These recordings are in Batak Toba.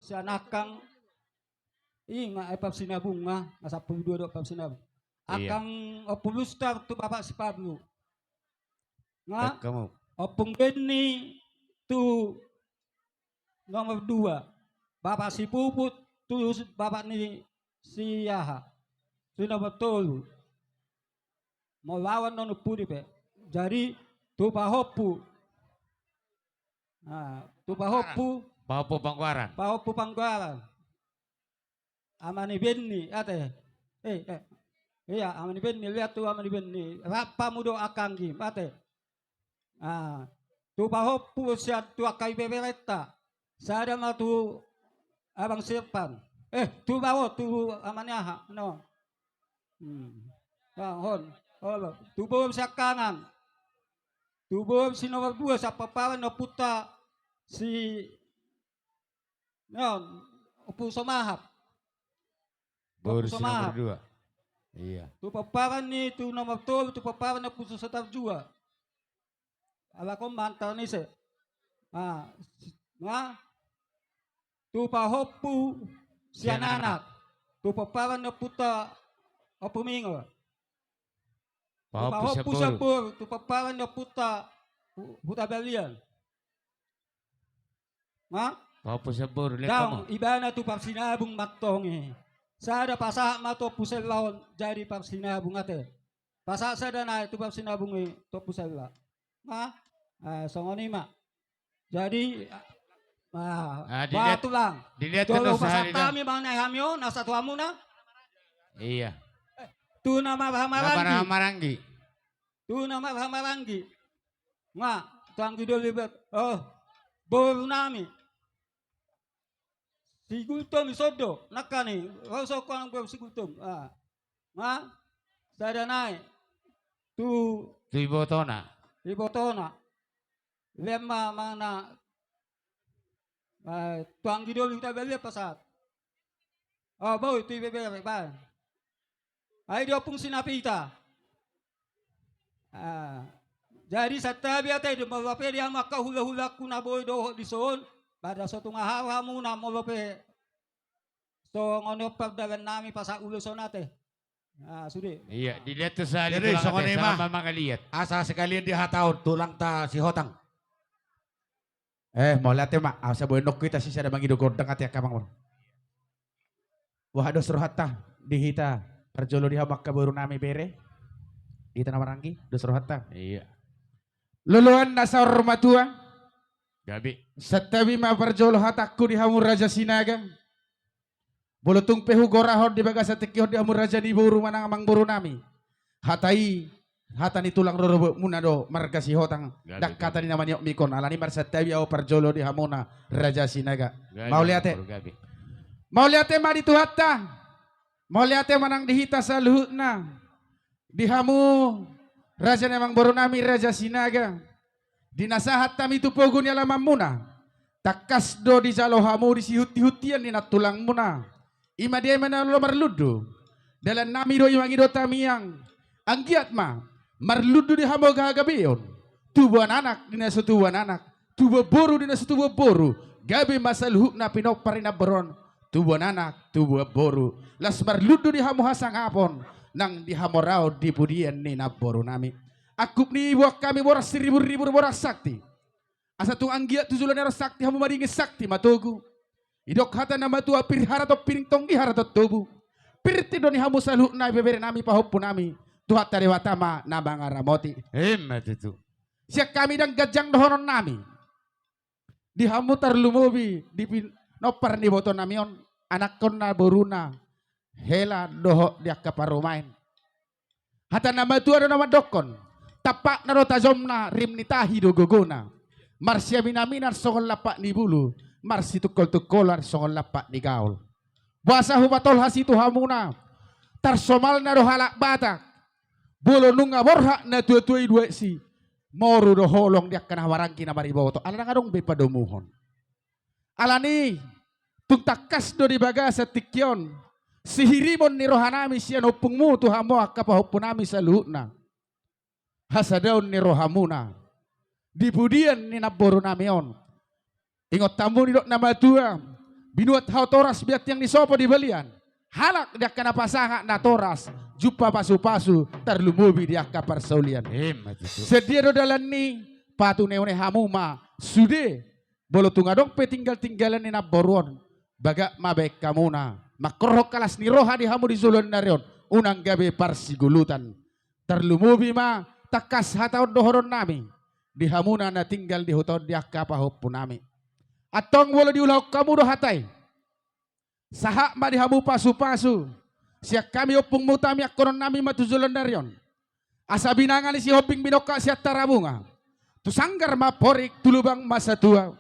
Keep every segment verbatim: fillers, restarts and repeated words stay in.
sian angkang, ingat, eh, parsinabung, ah, sampulu dua do parsinabung. Iya. Angkang ompung Lustar tu bapak si Pablo. Nga, Baik, kamu. Ompung Benny tu nomor dua. Bapak si Puput tu si, bapak ni si aha. Tu nomor tolu. Mau lawan non pudi pe. Jadi tu pahompu. Nah, tu pahompu. Pahompu Pangguaran. Pahompu Pangguaran. Ama ni Benny, ate. Eh, eh. Iya, ama ni Benny, lihat tu ama ni Benny. Rap hamu do angkanggi, ate. Ah, tu pahompu sian tu angka ibeberenta. Sada ma tu abang Sirpan. Eh, tu bawo, tu ama ni aha, no. Hmm. Bang, hon. Olo. Tu boru siangkangan. Tu boru si nomor dua, sian pomparan ni ompunta si non, Ompu Somahap. Boru si nomor dua. Iya. Tu pomparan ni, tu nomor tolu, tu pomparan ni Ompu Sotarjua. Alako mantan ise. Ah, si-, nga, tu pahompu sian anak. Tu pomparan ni ompunta Ompu Mingo. Pahompu sian boru. Tu pahompu sian boru, tu pomparan ni ompunta Hu-, Hutabalian. Nga? Pahompu sian boru, lihat kamu. Daong, ibana tu parsinabung mantong i. Sada pasahat ma tu Ompu Sella on, jadi parsinabung ate. Pasahat sada nai tu parsinabung i tu Ompu Sella. Nga? Eh, songon i ma. Jadi, ah, ah, dilihat, tulang. Dilihat jolo pasahat hami manang hami on, na satu hamuna. Iya. Tu na marhaha maranggi. Na marhaha maranggi. Tu na marhaha maranggi. Nga, tu anggi do libet. Oh, boru nami. Si Gultom i sondo, nangkani, ro so ko nang boru si Gultom. Ah. Nga, sada nai. Tu. Tu ibotona. Ibotona. Lema mana, eh, tu anggi do Hutabalian pasahat. Oh, boi, tu ibebere, baen. Ai di Ompung Sinapita. Ah, jadi santabi ate, di molo pe di hamu angka hulahulangku na boi dohot dison, pada so tung aha rohamuna molo pe songon i on pardalan nami pasahat ulos on ate. Ah, sude. Iya, dilihat tu sahali. Jadi, tulang songon ate, i ma. Sama mangaliat. Asa sekalian dihatahon tulangta Sihotang. Eh, mauliate ma, asa boi nongku hita sisada mangido gondang ate angka amang. Boha dos rohanta di hita parjolo di hamu angka boru nami bere. Di hita na maranggi, dos rohanta. Iya. Loloan na saur matua. Gabe. Santabi ma parjolo hatangku di hamu Raja Sinaga. Molo tung pe hugorahon di bagasan tingki on di hamu raja ni boru manang amang boru nami. Hata i, hata ni tulang rorobotmuna do marga Sihotang. Gabe, ndang hata ni na maniok mikon, alani marsantabi ahu parjolo di hamuna Raja Sinaga. Gabe, mauliate. Gabe. Mauliate ma di Tuhanta. Mauliate ma nang di hita saluhutna. Di hamu, raja ni amang boru nami, Raja Sinaga. Di na sahat hami tu pogu ni alamanmuna. Tangkas do dijalo hamu di sihuntihuntian ni nantulangmuna. I ma dia i ma na olo marlundu. Dalan nami do i mangido tamiang. Anggiat ma, marlundu di hamu hagabeon. Tubuan anak, di na so tubuan anak. Tubuan boru di na so tubuan boru, gabe ma saluhutna pinompar ni namboru on, tubuan anak, tubuan boru, laos marlundu di hamu hasangapon, nang di hamoraon di pudian ni namboru nami. Angkup ni i boan hami boras siriburibu boras sakti. Asa tung anggiat tu joloan ni ari on sakti hamu madingin sakti matogu. Didok hata na matua pir haraton piring tonggi haraton tobu. Pirti do ni hamu saluhutna ibebere nami pahompu nami. Tuhanta Debata ma na mangaramoti. Emma tutu. Sian hami ndang ganjang dohonon nami. Di hamu tarlumobi di pinompar ni iboto nami on, anakkonna boruna, hela dohot di angka parumaen. Hata na matua do na mandokkon, tampakna do tajomna, rim ni tahi do gogona. Marsiaminaminan songon lampak ni bulu, marsitungkoltungkolan songon lampak ni gaol. Boasa hupatolhas i tu hamuna, tarsomalna do halak Batak. Molo nunga borhat natuatua i duaesi, moru do holong di angka na maranggi na mariboto, ala ndang adong be padomuhon. Alani, tung tangkas do di bagasan tingki on, sihirimon ni rohanami sian ompungmu tu hamu angka pahompunami saluhutna. Hasadaon ni rohamuna di pudian ni namborunami on. Ingot hamu nidok na matua, Binuat hau toras biantiang ni sopo di balian. Halak di angka na pasangat na toras, jumpa pasu-pasu, tarlumobi di angka parsaulian. Ima tutu. Sian dia do dalan ni, patuneune hamu ma sude, molo tung adong pe tinggal-tinggalan ni namboru on, bagak ma baen hamuna, mangkorhon las ni roha di hamu di joloan ni ari on, unang gabe parsigulutan. Tarlumobi ma tangkas hata on dohonon nami di hamuna na tinggal di huta on di angka pahompu nami. Antong molo diulahon hamu do hata i, sahat ma di hamu pasu-pasu sian hami ompungmu, tamiangkonon nami ma tu joloan ni ari on. Asa binanga ni Sihombing binongkak sian Tarabunga, tu sanggar ma amporik, tu lubang ma satua.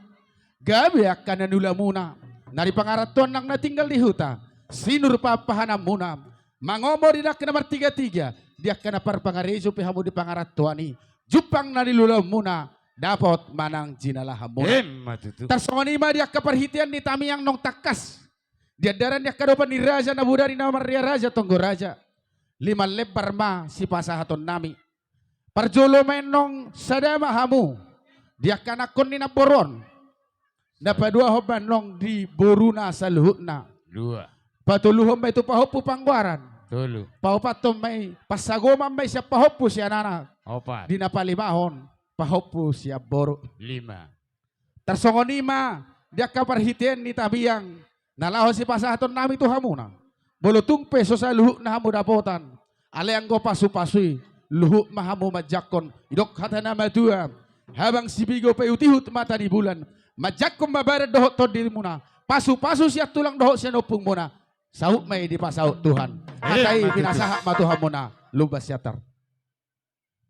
Gabe angka na niulamuna na di pangarantoan nang na tinggal di huta, sinur pahan-pahananmuna, mangomo di angka na martiga-tiga, di angka na parpangarejo pe hamu di pangarantoan i, jumpang na niulaonmuna, dapot ma nang jinalahanmuna. Ima tutu. Tarsongon i ma di angka parhitean ni tamiang naung tangkas di andaran ni angka dopan ni raja na bodari na marria raja tonggo raja, lima lembar ma sipasahaton nami. Parjolo ma i naung sada ma hamu di angka anakkon ni namboru on. Na paduahon ma i naung di boruna saluhutna. Dua. Patoluhon ma i tu pahompu panggoaran. Tolu. Paopathon ma i, pansagoman ma i sian pahompu sian anak. Opat. Di na palimahon, pahompu sian boru. Lima. Tarsongon i ma di angka parhitean ni tamiang na laho sipasahaton nami tu hamuna. Molo tung pe so saluhutna hamu dapotan, alai anggo pasu-pasu i, luhut ma hamu manjangkon. Didok hata na matua, habang sipigo pe ihut-ihut mata ni bulan, manjangkon ma badan dohot tondimuna, pasu-pasu sian tulang dohot sian ompungmuna, saut ma i dipasaut Tuhan. Hata i pinasahat ma tu hamuna, Lumban Siantar.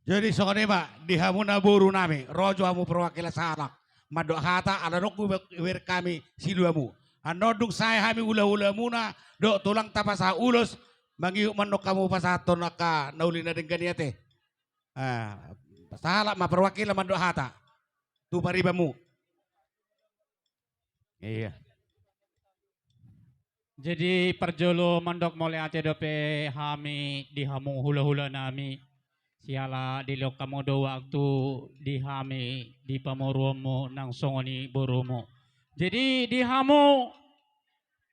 Jadi songon i ma di hamuna boru nami, ro jo hamu perwakilan sahalak mandok hata, ala nunga hubereng hami siluamu. Annon dung sae hami hula-hulamuna dohot tulang tapasahat ulos, mangihut ma annon hamu pasahathon angka na uli na denggan i ate. Ah, sahalak ma perwakilan mandok hata tu paribanmu. Iya. Jadi parjolo mandok mauliate dope hami di hamu hula-hula nami, siala dilehon hamu do waktu di hami di pamoruonmu nang songon i borumu. Jadi di hamu,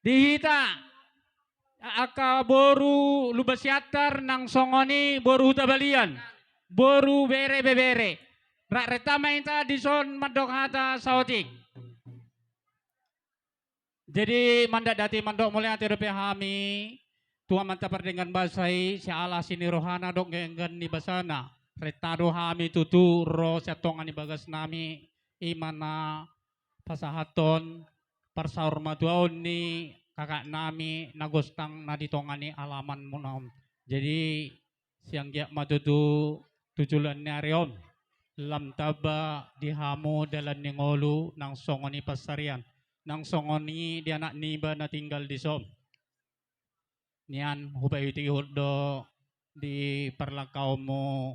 di hita, angka boru Lumban Siantar nang songon i boru Hutabalian, boru bere, ibebere, rap renta ma hita dison mandok hata saotik. Jadi mandatdati mandok mauliate dope hami tu Amanta Pardenggan Basa i, siala asi ni rohana dohot denggan ni basana, renta do hami tutu ro sian tonga ni bagas nami, i ma na pasahathon parsaurmatuaon ni kakak nami na gostang na di tonga ni alamanmuna on. Jadi sian giat ma tutu tu joloan ni ari on, lam tamba di hamu dalan ni ngolu nang songon i pansarian, nang songon i di anak niba na tinggal dison. Nian hupaihut-ihut do di parlangkaonmu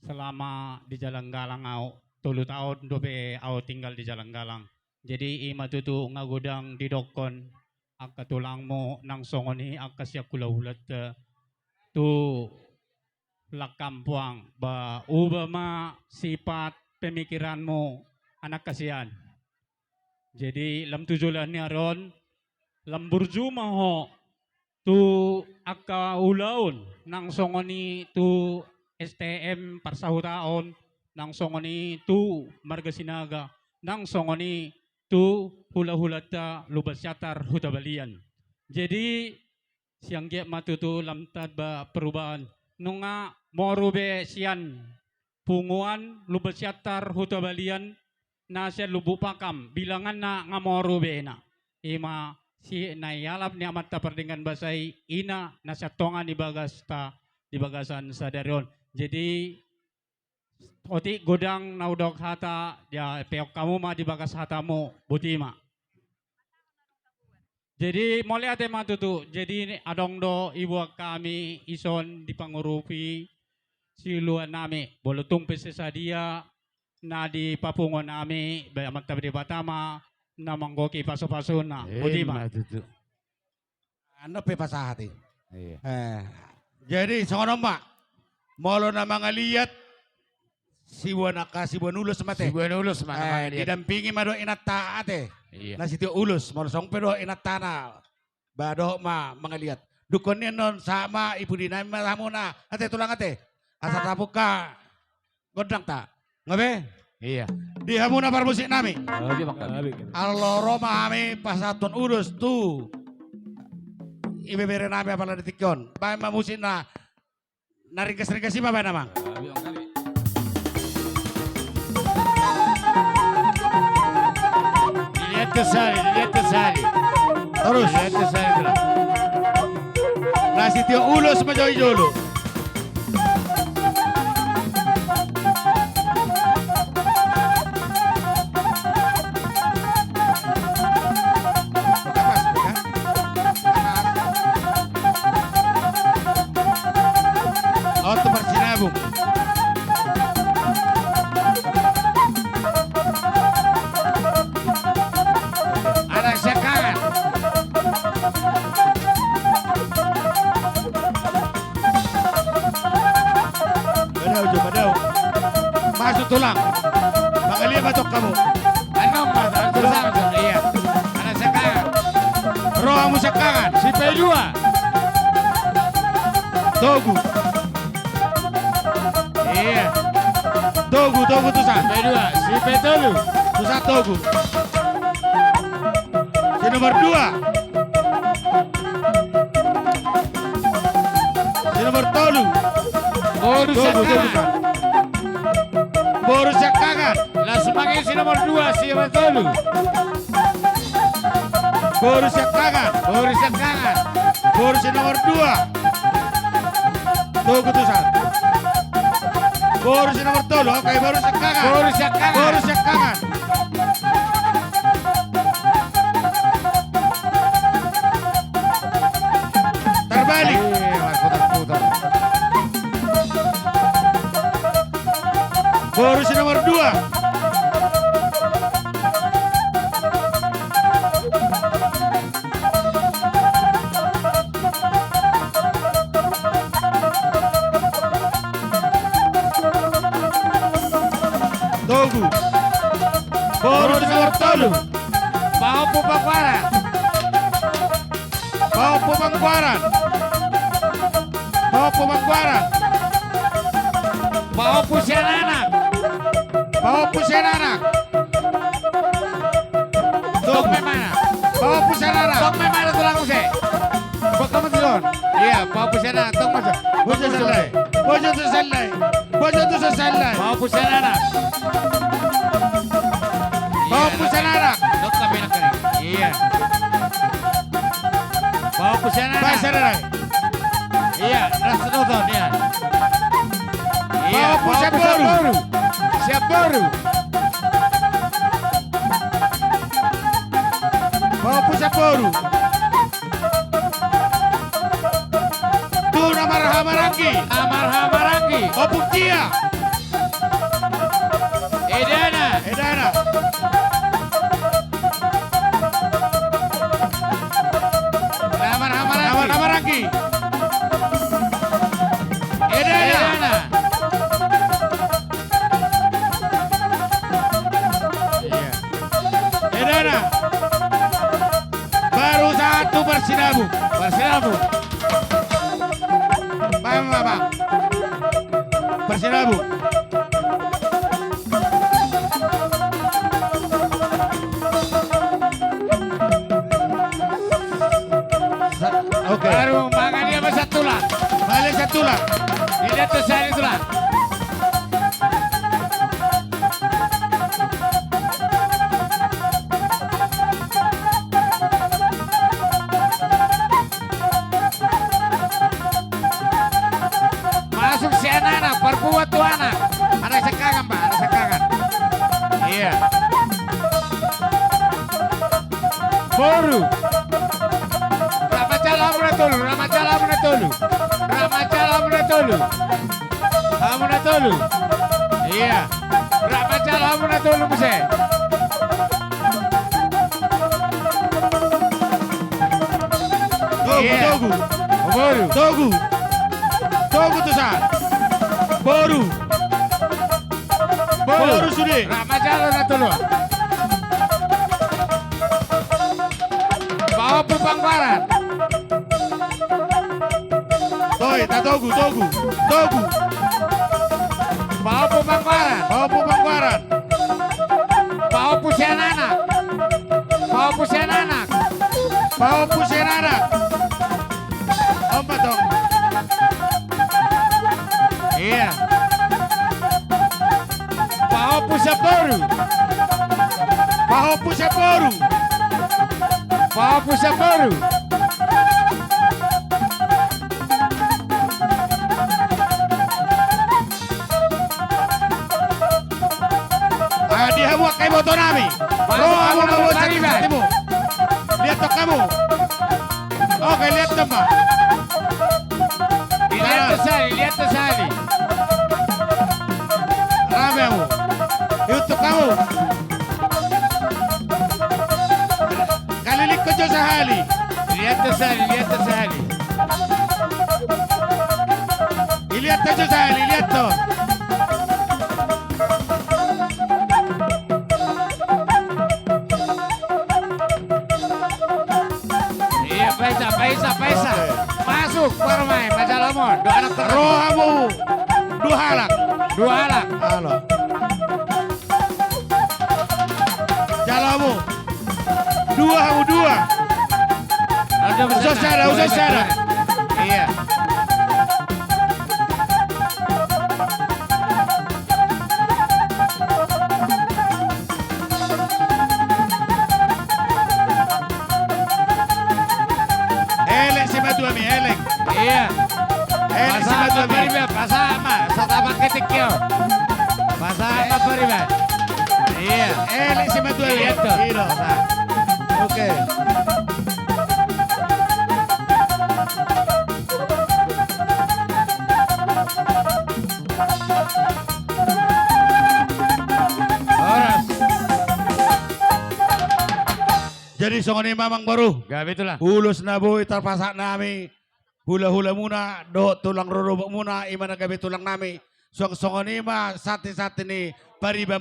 selama di Jalanggalang au, tolu taon dope au tinggal di Jalanggalang. Jadi i ma tutu nga godang didokkon angka tulangmu nang songon i angka sian hula-hulanta tu langkam puang, ba uba ma sipat pemikiranmu anak hasian. Jadi lam tu joloan ni ari on, lam burju ma ho tu angka ulaon, nang songon i tu S T M parsahutaon, nang songon i tu marga Sinaga, nang songon i tu hula-hulanta Lumban Siantar Hutabalian. Jadi sian giat ma tutu lam tamba perubahan. Nunga moru be sian punguan Lumban Siantar Hutabalian na sian Lumbung Pakam, bilanganna nga moru be na. I ma si na ialap ni Amanta Pardenggan Basa i, ina na sian tonga ni bagasta di bagasan sadari on. Jadi otik godang na hudok hata, ya, peok hamu ma di bagas hatamu, boti ma. Jadi mauliate ma tutu. Jadi adong do iboan hami ison dipangurupi siluan nami, molo tung pe sadia na di papunguan nami, ba Amanta Debata ma na manggohi pasu-pasuna. Boti ma. Ima tutu. Ando pe pasahat i. Iya. Eh, jadi songon on ma. Molo na mangaliat Sibuan angka, sibuan ulos ma ate. Sibuan ulos ma na mangaliat. Didampingi ma dohot inanta ate. Iya. Na sitio ulos, molo songon pe dohot inantana. Ba dohot ma mangaliat. Dungkon ni annon sahat ma i pudi nami ma hamuna ate tulang ate. Asa tapungka gondangta. Nga be? Iya. Di hamuna parmusik nami. Alai ro ma hami pasahathon ulos tu ibebere nami apala di tingki on. Baen ma musik na na ringgas-ringgas i ma baen amang. Dilihat ke sari, dilihat ke sari. Torus. Dilihat ke sari, tulang. Na sitio ulos ma jo i jolo. Oto parsinabung. Anak siangkangan. Padao jo, padao. Masuk tulang. Mangaliat ma tong hamu. Annon ma, annon ma, iya. Anak siangkangan. Ro hamu siangkangan. Sipaidua. Togu. Iya. Togu, togu tu sa. Sipaidua, sipaitolu. Tu sa togu. Si nomor dua. Si nomor tolu. Boru siangkangan. Boru siangkangan. Langsung panggil si nomor dua, si nomor tolu. Boru siangkangan. Boru siangkangan. Boru si nomor dua. Togu tu sa. Boru si nomor tolu. Oke, boru siangkangan. Boru siangkangan. Boru siangkangan. Terbalik. Iya, putar-putar. Boru si nomor dua. Togu. Boru si nomor tolu. Pahompu Pangguaran. Pahompu Pangguaran. Pahompu Pangguaran. Pahompu sian anak. Pahompu sian anak. Tong ma imana. Pahompu sian anak. Tong ma imana tulang muse. Bokka ma tulang. Iya, pahompu sian anak. Tong ma. Bojo sallai. Bojo tu sallai. Bojo tu sallai. Pahompu sian anak. Pahompu sian anak. Iya. Pahompu sian anak. Pahompu sian anak. Iya, ras nonton, iya. Iya, pahompu sian boru. Sian boru. Pahompu sian boru. Tu na marhahamaranggi. Na marhahamaranggi. Ompung Tia. Edana. Edana. Na marhahamaranggi. Na marhahamaranggi. Edana. Edana. Iya. Edana. Baru satu parsinabung. Parsinabung. Bang, bang, bang. Parsinabung. Sa-, oke. Baru mangaliat ma sian tulang. Mangaliat sian tulang. Dilihat tu sari tulang. Masuk sian anak, parbuat tu anak. Anak siangkangan, Pak, anak siangkangan. Iya. Boru. Rap ma jala hamu na tolu, rap ma jala hamu na tolu. Rap ma jala hamu na tolu. Hamu na tolu. Iya. Rap ma jala hamu na tolu muse. Togu, iya. Togu. Boru. Togu. Togu tu sa. Boru. Boru sude. Ra, majalo na tolu. Pahompu Panggaran. Toe, ta togu, togu, togu. Pahompu Panggaran. Pahompu Panggaran. Pahompu Siananak. Pahompu Siananak. Pahompu Siananak. Ompa tong. Iya. Pahompu Siamboru. Pahompu Siamboru. Pahompu Siamboru. Ah, di hamu angka iboto nami. Ro hamu mamboan sati-satimu. Lihat tong hamu. Oke, lihat tong ma. Lihat tong sahali, lihat tong sahali. Rame hamu. Lihat tong hamu. Kalilikkon jo sahali. Lihat tong sahali, lihat tong sahali. Lihat tong jo sahali, lihat tong. Iya, paisa, paisa, paisa. Oke. Masuk, parmai, majalamon. Dua anak terang. Ro hamu. Dua halak. Dua halak. Halo. Jalo hamu. Dua hamu, dua. Usaha sada, usaha sada. Iya. Elek simatuami, elek. Iya. Elek simatuami. Pasahat ma, pasahat ma, satapak ketik yo. Pasahat ma pariban. Iya. Elek simatuami. Iya, tuh. Iya, tuh. Pasahat. Oke. Horas. Jadi songon i ma amangboru. Gabe tulang. Ulos na boi tarpasahat nami. Hula-hulamuna, dohot tulang rorobotmuna, i ma na gabe tulang nami. Suang songon i ma santi-santi ni pariban.